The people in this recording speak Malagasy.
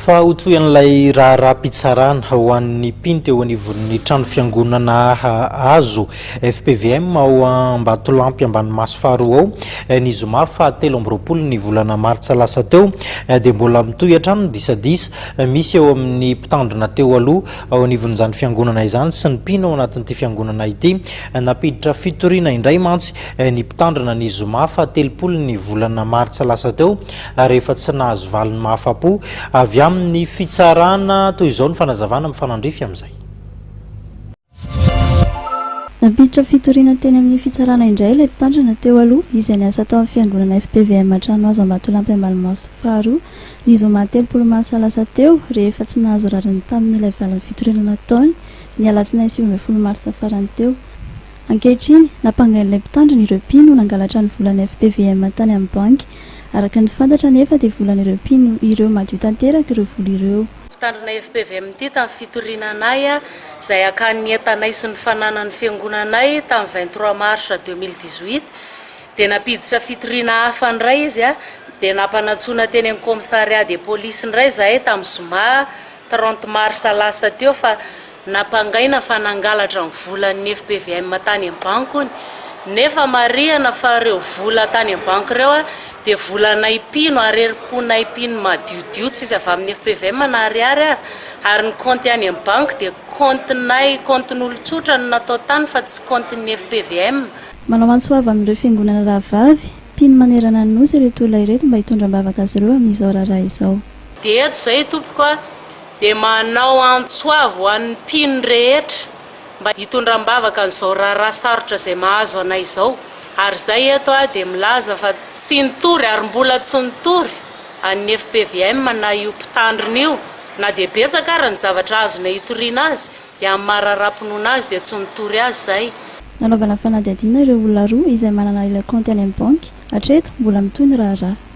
Fa ho tohin'ilay raharaham-pitsarana ho an'ny mpino teo anivon'ny trano fiangonana Hazo fpvm ao Ambatolampy Ambanimaso faharoa ao ny zoma faha 23 ny volana martsa lasa teo dia mbola mitohy hatrany ny disadisa misy eo amin'ny mpitandrina teo aloha ao anivon'izany fiangonana izany sy ny mpino ao anatin'ity fiangonana ity. Nampiditra fitoriana indray mantsy ny mpitandrina ny zoma faha 30 ny volana martsa lasa teo rehefa tsy nahazo valiny mahafapo avy amin'ny fitsarana. Toy izao ny fanazavana mifanandrify amin'izay. Nampiditra fitoriana teny amin'ny fitsarana indray ilay mpitandrina teo aloha izay niasa tao amin'ny fiangonana fpvm Tranohazo Ambatolampy Ambanimaso faharoa ny zoma 30 marsa lasa teo rehefa tsy nahazo rariny tamin'ilay valin'ny fitoriana nataony ny alatsinainy 19 martsa farany teo. Ankehitriny, nampangain'ilay mpitandrina ireo mpino ho nangalatra ny volan'ny fpvm tany amin'ny banky. Araka ny fantatra anefa dia volan'ireo mpino ireo madio tanteraka ireo vola ireo. Mpitandrina fpvm ity tamin'ny fitoriana anay izay hakany ny entanay sy ny fananan'ny fiangonanay tamin'ny 23 mars 2018 dia nampiditra fitoriana hafa indray izy dia nampanantsoina teny amin'ny commissariat de police indray izahay tamin'ny zoma 30 mars lasa teo fa Nampangaina fa nangalatra ny volan'ny fpvm tany amin'ny banky hono, nefa marihana fa ireo vola tany amin'ny banky ireo dia volanay mpino ary herim-ponay mpino madiodio tsisy avy amin'ny fpvm na ariary ary, ary ny kaonty any amin'ny banky dia kaontinay, kaontin'olon-tsotra no natao tany fa tsy kaontin'ny fpvm. Manao antso avo amin'ireo fiangonana rahavavy, mpino manerana ny Nosy ireto olona ireto mba hitondra am-bavaka azy ireo amin'izao raharaha izao. Dia eto izay tompoko a! Dia manao antso avo ho an'ny mpino rehetra mba hitondra am-bavaka an'izao raharaha sarotra izay mahazo anay izao. Ary izay eto aho dia milaza fa tsy nitory ary mbola tsy nitory an'ny fpvm na io mpitandrina io na dia betsaka ary ny zavatra azonay itoriana azy dia amin'ny maha raharaham-pinoana azy dia tsy nitory azy izay. Nanaovana fanadihadiana ireo olona roa izay manana ilay kaonty any amin'ny banky. Hatreto, mbola mitohy ny raharaha.